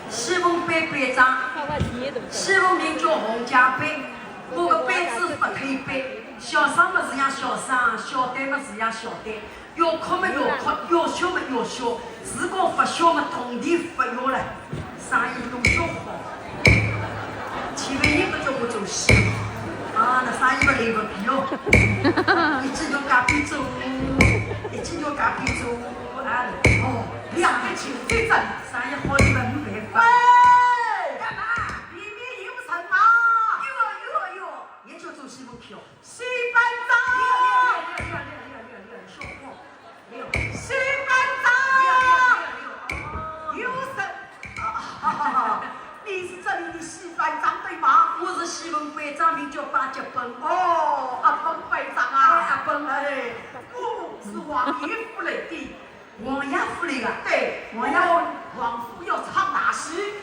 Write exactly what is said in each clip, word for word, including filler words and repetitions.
西门班班长，西门名叫洪家班，我个班子勿推扳，小生么是样小生，小队么是样小队，要哭么要哭，要笑么要笑，如果勿笑么铜钿勿要了，生意弄勿好。前面人勿叫我做事，啊，那生意么来勿及哦，一记叫隔壁做，一记叫隔壁做，啊，哦，两个钱最赚。 生意好了嘛，没办法。喂，干嘛？里面有人吗？有啊，有啊，有啊。也就做西门去哦。西班牙。西班牙。有人。啊，你是这里的西班牙对吗？我是西门班长，名叫巴结本。哦，阿本班长啊。哎，阿本。哎，我是王爷府来的。 王爷府里个？对，王爷府。王府要唱大戏。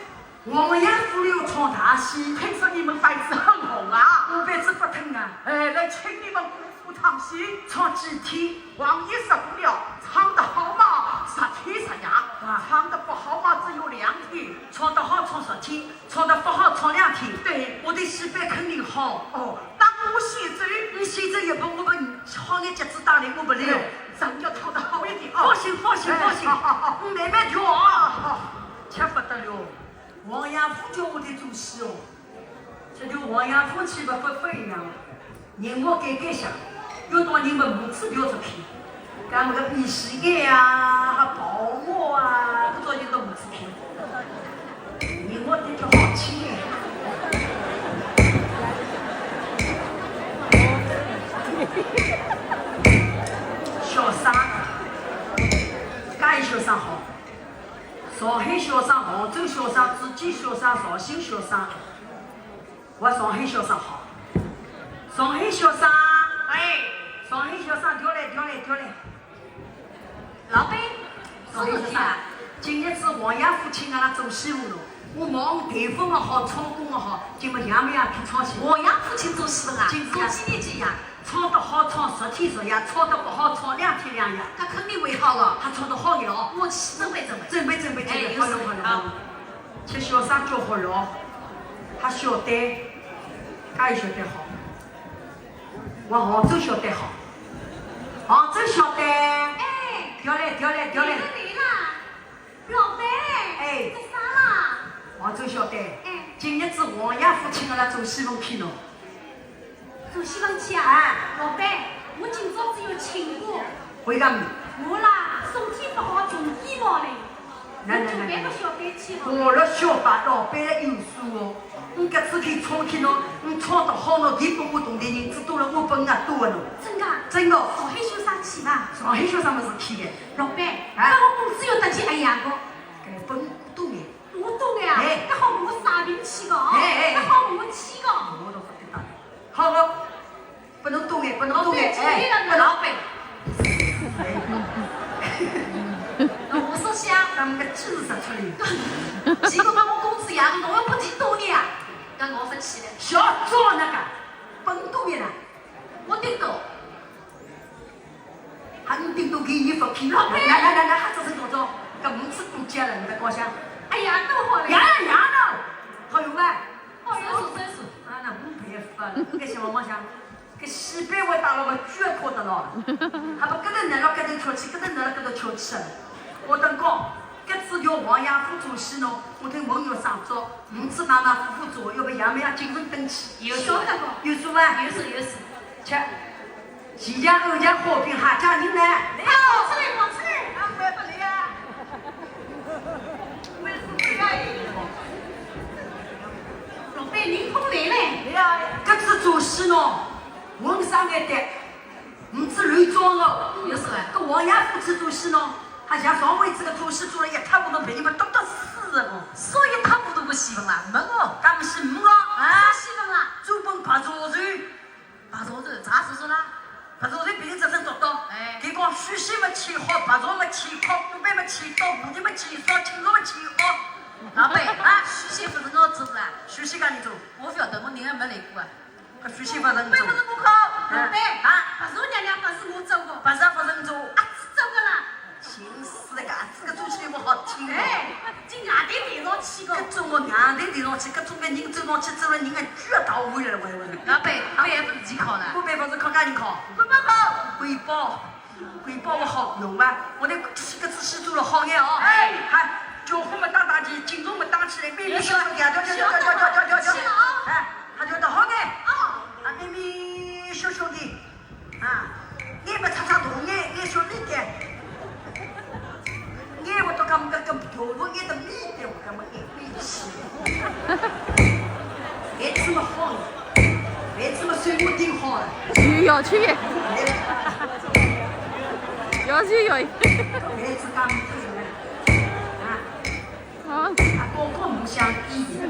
王爷府里要唱大戏。听说你们班子很红啊。我班子勿听啊。哎，来请你们姑父唱戏。唱几天？王爷受不了，唱得好嘛，十天十夜。啊。唱得不好嘛，只有两天。唱得好唱十天，唱得勿好唱两天。对。我的戏班肯定好。哦，那我先走。你先走也勿，我勿好眼脚子打来，我勿来。哎。 人要唱得好一点啊。放心，放心，哎，放心。好，好，好。你慢慢跳啊。好，好。吃勿得了。王爷府叫我得做戏哦。这就王爷府去勿勿勿一样。人我改改相，要到人个名字标出去。搿么个米西眼啊，还宝马啊，搿种人都名字标。 你我的就好听哎。小生，介小生好。上海小生、杭州小生、珠江小生、绍兴小生。 我上海小生好。上海小生，哎，上海小生，调来，调来，调来。老板，上海小生，今日子王爷府请阿拉做戏服了，我望台风也好，唱功也好，今朝夜么夜去唱戏。王爷府请做戏服啊？今朝做几日几夜？唱得好唱十天十夜，唱得勿好唱两天两夜。搿肯定会好个。还唱得好个哦。我去准备准备。准备准备准备，哎，有事，好了好了。好。 吃小生叫好了，还晓得，介有晓得好。我杭州晓得好，杭州晓得。哎，调来，调来，调来。来了，来了。老板，哎。做啥啦？杭州晓得。哎。今日子王爷府请阿拉做戏服去喏。 做戏服去啊？哎。老板，我今朝子要请假。为啥么？我啦，身体勿好，从医院来。来来来来。准备个小班去哦。我了小班，老板了有数哦。你搿次去唱去喏，你唱得好喏，第一拨我铜钿银子多了，我本也多了喏。真个？真个。上海小生去伐？上海小生么是去个。老板，哎。搿我工资要得去，哎呀，我。搿本多眼。 我懂个呀，哎。搿好我啥人去个哦？哎，哎，哎。搿好我去个。我都勿得打。好个，勿能动哎，勿能动哎，老板，哎，勿能。老板。那我说香。咱们个气势出来。结果把我工资养，我要不停动的呀，让我分期了。小做那个，勿能动的啦。我顶动。 还能顶多给伊发气。老板。来来来来，还只是多少？搿五次过节了，你在高兴？哎呀，多好嘞！呀呀呀了，好用伐？好用，手手手。啊，那没办法了，搿些往往想，搿西北话打了个句也看得牢了，还不跟着男了跟着跳起，跟着男了跟着跳起了。我等讲，搿次叫王爷府做戏呢，我听文玉上早，五次妈妈夫妇做，要不爷们要精神等起。有数。晓得不？有数伐？有数有数。吃。 前家后家火拼，还家人呢？来啊，跑出来，跑出来！啊，我也不来啊。我也是不来啊。老板，您不来嘞？来啊。搿次做戏喏，浑身个胆，唔知乱撞哦。有啥啊？搿王爷夫妻做戏喏，还像上回子个做戏做了一塌糊涂，被人家剁得死哦。说一塌糊涂个戏份啦，没哦。搿么是没哦。啊？啥戏份啦？做本白茶头。 白茶头，啥说说啦？白茶头别人只身做到，哎。搿个许仙么去好，白蛇么去哭，古板么去刀，蝴蝶么去烧，青龙么去哦。老板，啊，许仙不是我做的啊？许仙讲你做？我不晓得，我人还没来过啊。搿许仙不是你做？我不是我哭，哎。老板，啊？白蛇娘娘不是我做的。白蛇不是你做？啊，是做的啦。寻死了，搿个转起来我好听哦。哎，进外头地上去个。搿种我外头地上去，搿种个人走上去，走了人个脚倒回来了，喂喂喂。那背，背还不是自己考的？我背不是客家人考。汇报考。汇报，汇报我好用啊！我得搿个仔细做了好眼哦。哎。好，脚步么打打起，进步么打起来，慢慢小，小，小，小，小，小，小，小，小。哎，他就得好眼。哦。啊，慢慢小小的。 啊，眼么擦擦大眼，眼小一点。眼我都讲搿个头，我眼得眯点，我讲我眼眯起。眼睛么好了，眼睛么水我顶好了。有要求耶，要求有。眼睛讲不出来。啊，啊。啊，哥哥不相比。